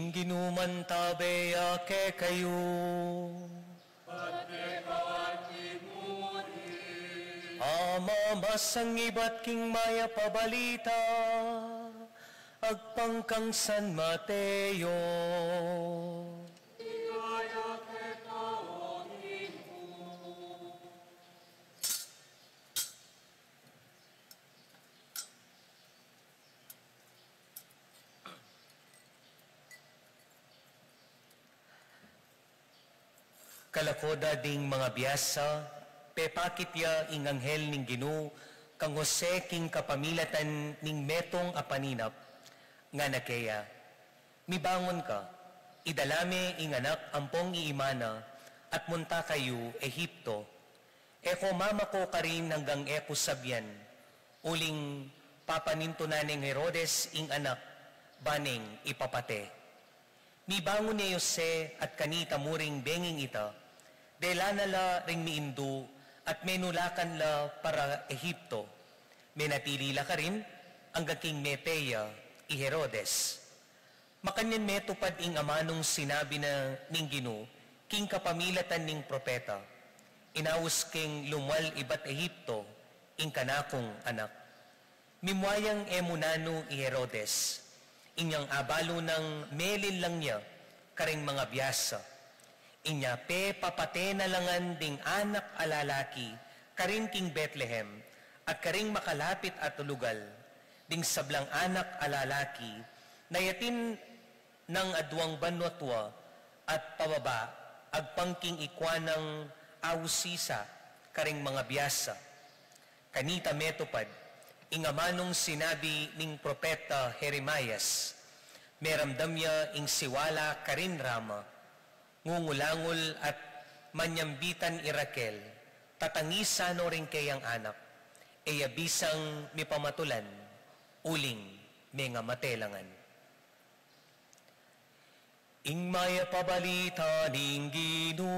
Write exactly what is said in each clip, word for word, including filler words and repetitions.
Ginu mantabe ya kekayu. Ama, masang ibat king mayap a balita agpang kang San Mateo. Kalakoda ding mangabiasa, pepakit ya ing anghel ning Ginu kang Jose king kapamilatan ning metung a paninap, ngana keya, "Mibangun ka, idala me ing anak ampong iima na, at munta kayu Egipto. E ko mamako karin anggang e ku sabian, uling papanintunan neng Herodes ing anak, ba neng ipapate." Mibangun ya i Jose at kanita muring benging ita, dela na la ring miindu at menulakan la para Egipto. Menatili la karin anggang king mepe ya i Herodes. Makanyan metupad ing amanung sinabi na ning Ginu king kapamilatan ning propeta, "Inaus keng lumwal ibat Egipto ing kanakung anak." Mimua yang e mu nanu i Herodes, inyang abalu nang melinlang ya karing mangabiasa. Inya pepapate na la ngan ding anak a lalaki karin king Betlehem at karing makalapit a lugal, ding sablang anak a lalaki na yatin nang aduang banua tua at pababa agpang king ikua nang ausisa karing mangabiasa. Kanita metupad ing amanung sinabi ning propeta Jeremias, "Meramdam ya ing siwala karin Rama, ngungulangul at manyambitan i Raquel, tatangisan no ring keyang anak, e ya bisang mipamatulan, uling mengamate la ngan." Ing mayap a balita ning Ginu.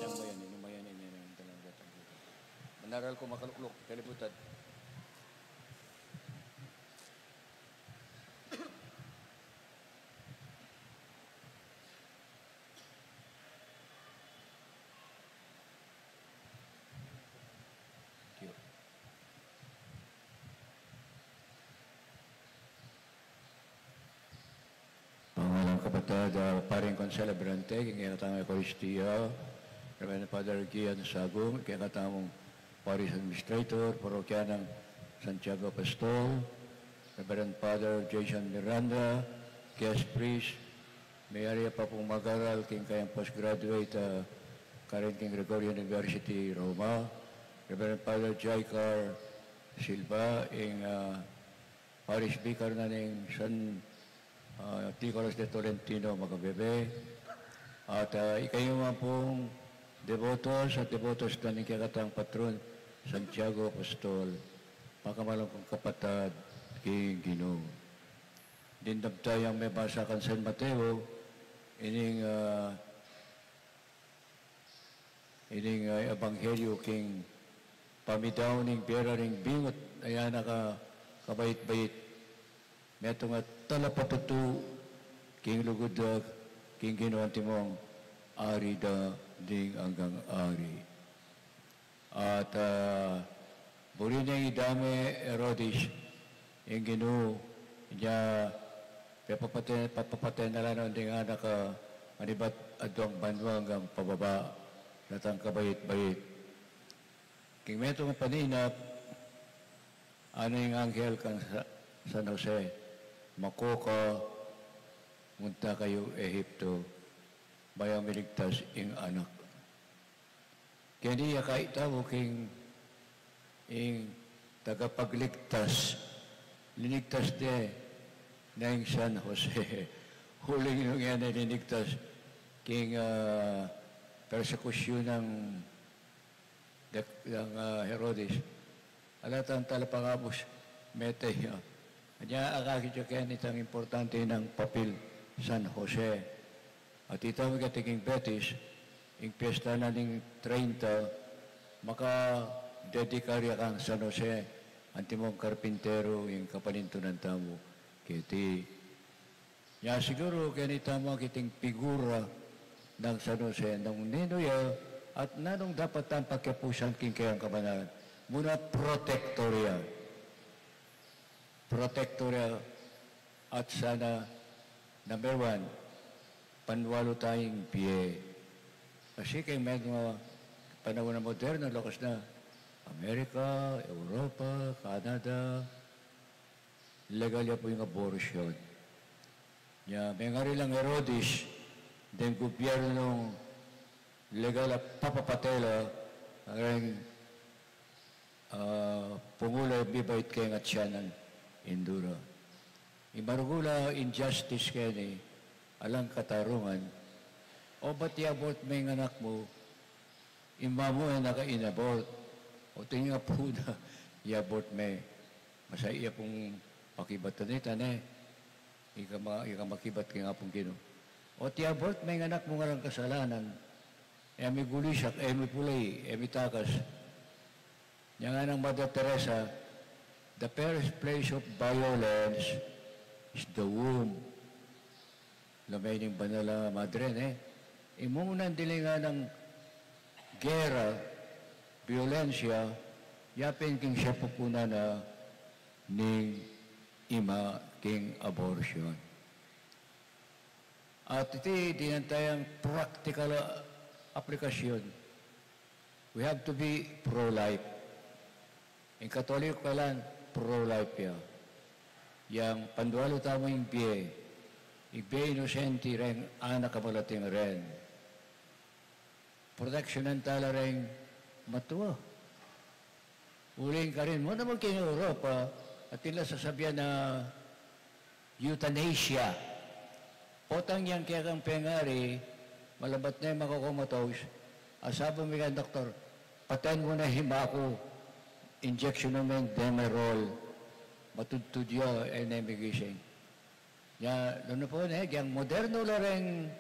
Ninang bayan, ninang bayan, ninang bayan. Manaral ku makalukluk, kalibutan. Thank you. Pangalang kapatad, ah, Paring Konselebrante king kekatamung Eukaristia, Reverend Father Gian Sagum, kekatamung Parish Administrator, Parokya nang Santiago Apostol, Reverend Father Jason Miranda, Guest Priest, mayari ya pa pung mag-aral king kayang postgraduate, ah, karin king Gregorian University, Roma, Reverend Father Jaicar Silva, ing, ah, Parish Vicar na ning San, ah, Nicolas de Tolentino, makabebe. At, ah, ikayu man pung debotos at debotas na ning kekatang patron, Santiago Apostol, pakamalan kung kapatad king Ginu. Dimdam taya ing mebasa kang San Mateo, ining, ah, ining, ah, ebanghelyo king pamidaun ning bie ra ring bingut a anak a kabait-bait, metung a talapatutu king lugud da king Ginu, antimong Ari da ding anggang ari. At, ah, buri neng idame Herodes ing Ginu, inya pepapate, papapate na la no ding anak a manibat aduang banua anggang pababa, datang kabait-bait. King metung a paninap, ngana ing anghel kang Sa-, San Jose, "Mako ka, Munta kayu Ehipto, bayu miligtas ing anak. Keni ya kaitan mu king ing tagapagligtas, linigtas de na ing San Jose. Uling nung yan ay linigtas king, ah, persekusyun ng, ng, ah, Herodes. Ala tang talapangabus, mete ya. Kanya akakit yu keni itang importante nang papil San Jose. At ita mi keti king Betis, ing piyesta na ning treinta, makadedikar ya kang San Jose, antimong karpintero, ing kapanintunan tamu keti. Ya siguru keni tamu akiting figura nang San Jose, nung ninu ya, at nanung dapat tang pakiapusan king kayang kabanalan. Muna, protector ya. Protector ya, at sana, number one, panwalu tayang bie. Kasi keng mga panahon na moderno, lakas na, Amerika, Europa, Canada, legal ya pu ing abortion. Ya, mengari lang Herodes, deng gubyernung legal a papapatela, reng, ah, pungulu a mibait keng atsyanan, indura. Ing maragul a injustice keni, alang katarungan, o ba't i-abort me ing anak mu, ing mamu e na ka in-abort, o ing apu na i-abort me, masa iya pung pakibatan ita, ne? Ika ma-, ika makibat keng Apung Ginu. O ti-abort me ing anak mu, alang kasalanan, e migulisak, e mipulay, e mitakas. Nya nganang Mother Teresa, "The first place of violence is the womb." Lome ning banal a madre, ne? Ing mumunan dili nganang gera, biolensya, yapin king sepupunan na ning ima king abortion. At iti dinan tayang practical a aplikasyon. We have to be pro-life. Ing Katoliko kailan pro-life ya. Yang panwalu tamu ing bie, ing bie inosente reng anak a malating ren. Proteksyonan tala reng matua. Uling karin mu naman king Europa, atin la sasabian na euthanasia. Potang yang kekang pengari, malabat ne makakomataus, asabi mi keng doktor, "Paten mu ne ing ima ku, injection mu ing Demerol, matudtud ya, e ne migising." Ya, lalo na pu ne, yang moderno la reng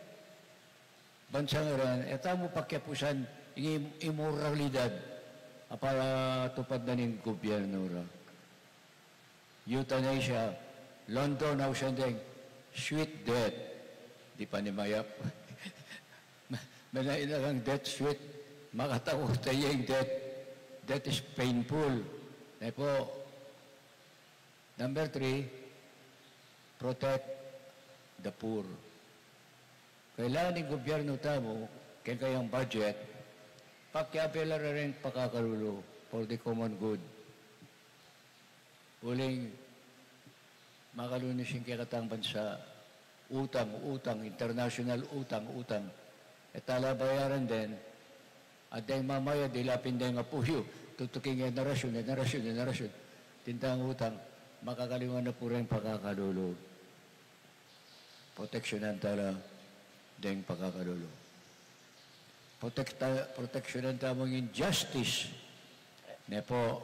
bansa ngaran, e tamu pakiapusan ing imoralidad a patupad na ning gubyernu ra. Euthanasia, London, ausan deng sweet death. Di pa ni mayap. Manain na kang death sweet, makatakut ya ing death. Death is painful. Ne pu, number three, protect the poor. Kailangan ing gubyernu tamu, keng kayang budget, pakiabe la reng pakakalulu for the common good. Uling makalulu ning kekatang bansa, utang, utang, international utang, utang. E tala bayaran den, at deng mamayad, ilapin deng apu yu, tutuking generasyun, generasyun, generasyun. Tintang utang, makakaliwan na pu reng pakakalulu. Proteksyonan tala deng pakakalulu. Protekta-, proteksyonan ta mung injustice. Ne pu,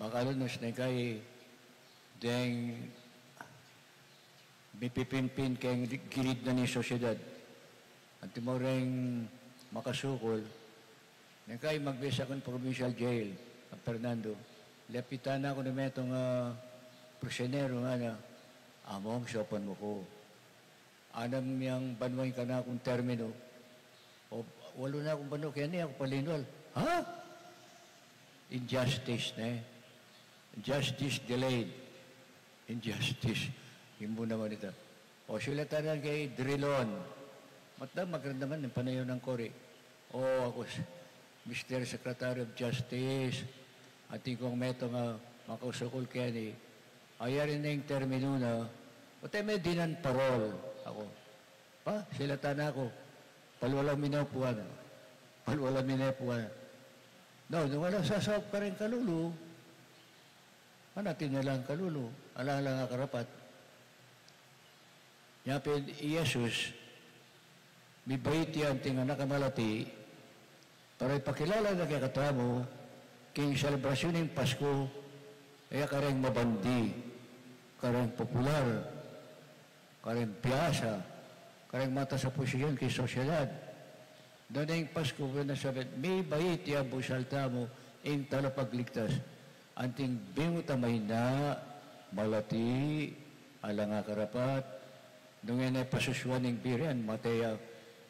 makalunus ne kay deng mipipimpin keng gilid na ning sosyedad. Antimo reng makasukul, neng kay magbie sa kung provincial jail, San Fernando. Lepitan na ku ning metung a prisoneru, ngana, "Among, saupan mu ku. Anam yang banua ing kanakung terminu. O, walu na kung banua keni, aku pa linwal." Ha? Injustice, ne? Justice delayed. Injustice. Ing mu naman ita. O, sulatan na kay Drilon. Matda, maganda man ing panayaun nang kori. O, aku, Mister Secretary of Justice, atin kung metung a makasukul keni, ayari na ing terminu na, O't e me dinan parol. Aku, pa, silatan na ku. Palwalan mi ne pu. Palwalan mi ne pu. No, nung alang sasaup kareng kalulu, atin na lang kalulu, alang, alang karapat. Nya pin i Jesus, mibait ya anting anak a malati, para ipakilala na kekatamu, king selebrasyun ning Pasku, e ya kareng mabandi, kareng popular, kareng biyasa, kareng matas a posisyon king sosyedad. Nune ing Pasku, nune sabyan, mibait ya busal tamu, ing Talapagligtas. Anting bingut a mayna, malati, alang karapat, nung e ne pasusuan ing bie reni, mate ya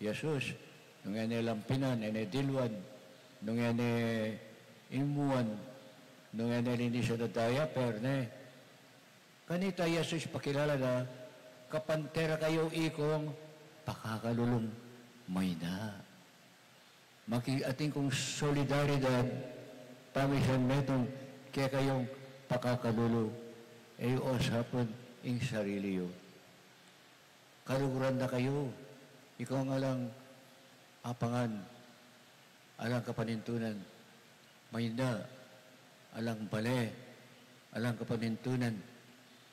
Jesus. Nung e ne lampinan, e ne diluan. Nung e ne imuan, nung e ne linisan a diaper ne. Kanita i Jesus pakilala na, kapantera kayu ikong pakakalulung mayna. Maki-, atin kung solidaridad, pamisan metung kekayung pakakalulu, e yu osapan ing sarili yu. Kaluguran na kayu, ikong alang apangan, alang kapanintunan, mayna, alang bale, alang kapanintunan,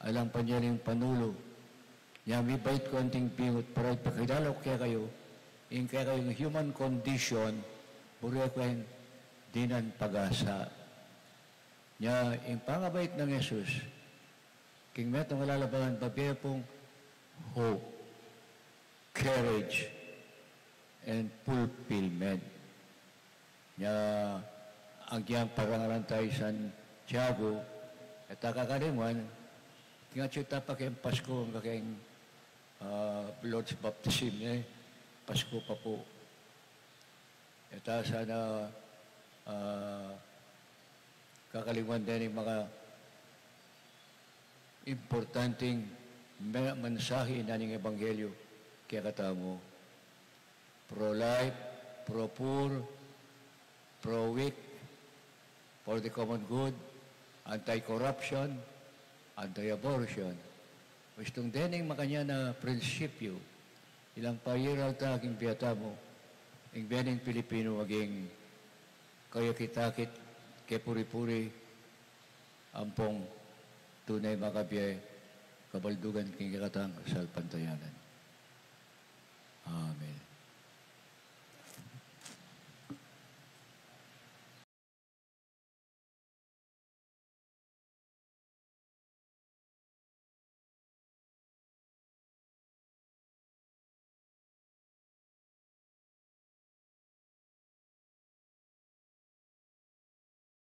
alang panyali ing panulu. Nya mibait ku anting bingut para ipakilala ku kekayu, ing kekayung human condition, buri ku ing dinan pag-asa. Nya ing pangabait nang Jesus, king metung a lalabangan, babie pung hope, courage, and fulfillment. Nya, agyang parangalan tayu i Santiago, e ta kakalingwan, king atsu ta pa king Pasku, angga king, ah, Lord's Baptism, e, Pasku pa pu. E ta sana, ah, kakalingwan deni makaimportanting me-, mensahe na ning ebanghelyu kekatamu. Pro-life, pro-poor, pro-weak, for the common good, anti-corruption, anti-abortion. Ustung dening makanyan a prinsipyu, ilang pairal ta king bie tamu, ing bie ning Pilipinu maging kayakit-akit, kepuri-puri, ampong tune makabie kabaldugan king kekatang kasalpantayanan. Amen.